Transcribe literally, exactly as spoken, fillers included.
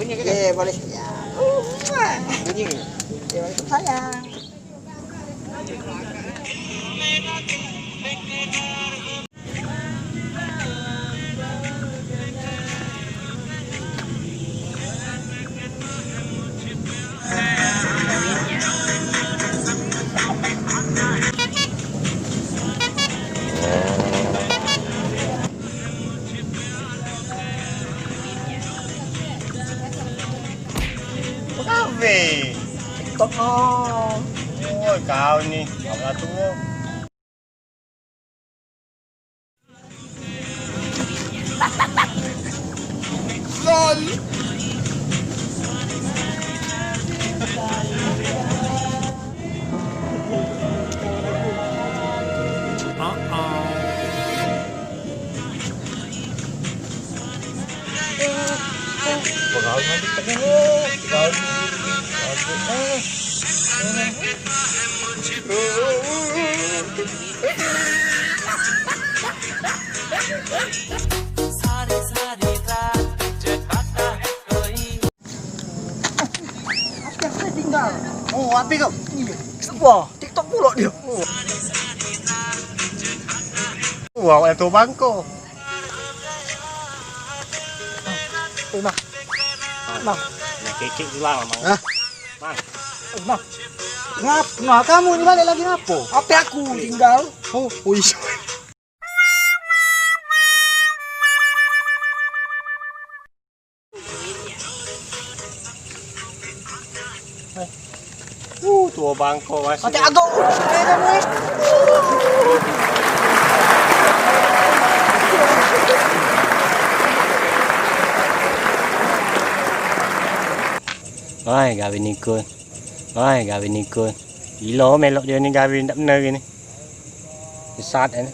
Bunyi ke? Ye, boleh sayang. Bunyi ke? Ye, boleh sayang. Gawe. TikTok no. Woi, kau ni, kau lah tuo. Lol. Tinggal. Oh, api kau? Iya. Wah, TikTok pula dia. Wah, awak tu bangko. Eh, Mah. Mah. Nak kecek pula, Mang. Hah? Mang. Eh, Mah. Ngap, nah, kamu ni balik lagi ngapo? Apa aku tinggal? Oh, oh, iya. Uh, tuo bangko masih. Mati agak. Oi, gawe nikun. Oi, gawe nikun. Gilo melok dio ni gawe ndak bener ni. Sesat ni.